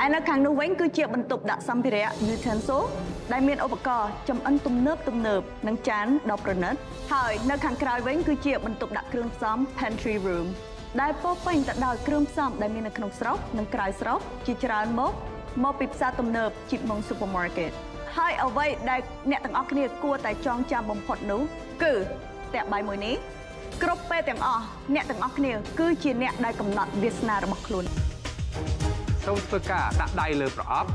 ឯនៅខាងនោះវិញគឺជាបន្ទប់ដាក់សម្ភារៈ utensil ដែលមានឧបករណ៍ចម្អិនទំនើបទំនើបនិងចានដ៏ប្រណិតហើយនៅខាងក្រោយវិញគឺជាបន្ទប់ដាក់គ្រឿងផ្សំ pantry room ដែលពោរពេញទៅដោយគ្រឿងផ្សំដែលមាននៅក្នុងស្រុកនិងក្រៅស្រុកជាច្រើនមុខមកពីផ្សារទំនើបជីបម៉ុង Supermarket។ ហើយអ្វីដែលអ្នកទាំងអស់គ្នាគួរតែចងចាំបំផុតនោះគឺផ្ទះបាយមួយនេះគ្រប់ពេលទាំងអស់អ្នកទាំងអស់គ្នាគឺជាអ្នកដែលកំណត់វាសនារបស់ខ្លួន។ សូមធ្វើការដាក់ដៃលើប្រអប់។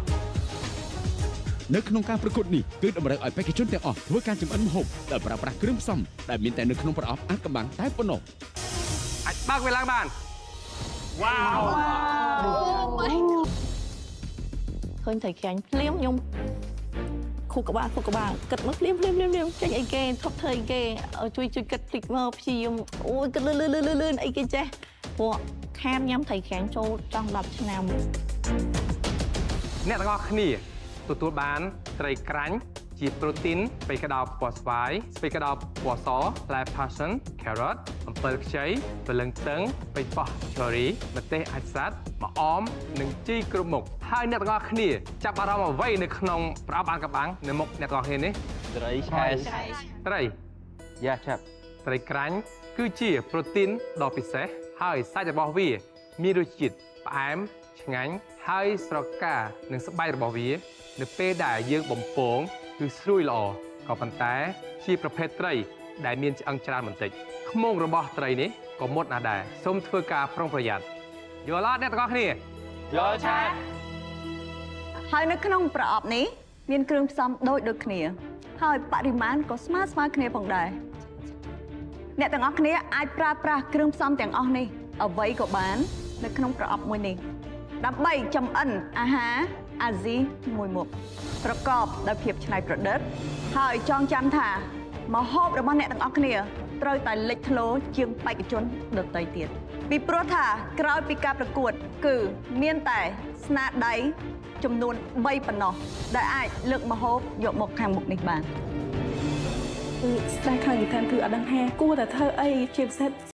នៅក្នុងការប្រកួតនេះគឺតម្រូវឲ្យបេក្ខជនទាំងអស់ធ្វើការចម្អិនម្ហូបដោយប្រើប្រាស់គ្រឿងផ្សំដែលមានតែនៅក្នុងប្រអប់អាថ៌កំបាំងតែប៉ុណ្ណោះ។ អាចបើកវាឡើងបាន។ វ៉ាវ ឃើញត្រីក្រាញ់ភ្លាមខ្ញុំខួរក្បាលខួរក្បាលគិតមកភ្លាមភ្លាមភ្លាមភ្លាមចេញអីគេថប់ធ្វើអីគេឲ្យជួយជួយគិតតិចមកព្យាយាមអូយគិតលឿនលឿនលឿនលឿនអីគេចេះព្រោះខានញ៉ាំត្រីក្រាញ់ចូលចង់10ឆ្នាំ។ អ្នកទាំងអស់គ្នាទទួលបានត្រីក្រាញ់ជាប្រូតេីនស្ពៃក្តោបពណ៌ស្វាយស្ពៃក្តោបពណ៌សផ្លែ passion carrot អំពិលខ្ចីព្រលឹងតឹងប៉េងប៉ោះ cherry ម្ទេសអាចសត្វម្អមនិងជីគ្រប់មុខហើយអ្នកទាំងអស់គ្នាចាប់អារម្មណ៍អ្វីនៅក្នុងប្រអប់អាថ៌កំបាំងនៅមុខអ្នកទាំងអស់គ្នានេះ? ត្រីឆែ ត្រី យ៉ាចាប់ ត្រីក្រាញ់គឺជាប្រូតេីនដ៏ពិសេសហើយសាច់របស់វាមានរសជាតិផ្អែមឆ្ងាញ់ហើយស្រកានិងស្បែករបស់វា នៅពេលដែលយើងបំពងគឺស្រួយល្អក៏ប៉ុន្តែជាប្រភេទត្រីដែលមានឆ្អឹងច្រើនបន្តិចខ្មុងរបស់ត្រីនេះក៏មុតណាស់ដែរសូមធ្វើការប្រុងប្រយ័ត្នយល់អត់អ្នកទាំងអស់គ្នា? យល់ឆា ហើយនៅក្នុងប្រអប់នេះមានគ្រឿងផ្សំដូចដូចគ្នា ហើយបរិមាណក៏ស្មើស្មើគ្នាផងដែរអ្នកទាំងអស់គ្នាអាចប្រើប្រាស់គ្រឿងផ្សំទាំងអស់នេះអ្វីក៏បាន នៅក្នុងប្រអប់មួយនេះដើម្បីចំអិនអាហារអាស៊ីមួយមុខប្រកបដោយភាពច្នៃប្រឌិត ហើយចងចាំថាម្ហូបរបស់អ្នកទាំងអស់គ្នាត្រូវតែលេចធ្លោជាងបេក្ខជនដទៃទៀតពីព្រោះថាក្រោយពីការប្រកួត គឺមានតែស្នាដៃចំនួន3ប៉ុណ្ណោះដែលអាចលើកម្ហូបយកមកខាងមុខនេះបាន។ គឺស្ដាយខ្លាំងមែនទែនគឺអត់ដឹងថាគួរតែធ្វើអីជាពិសេស។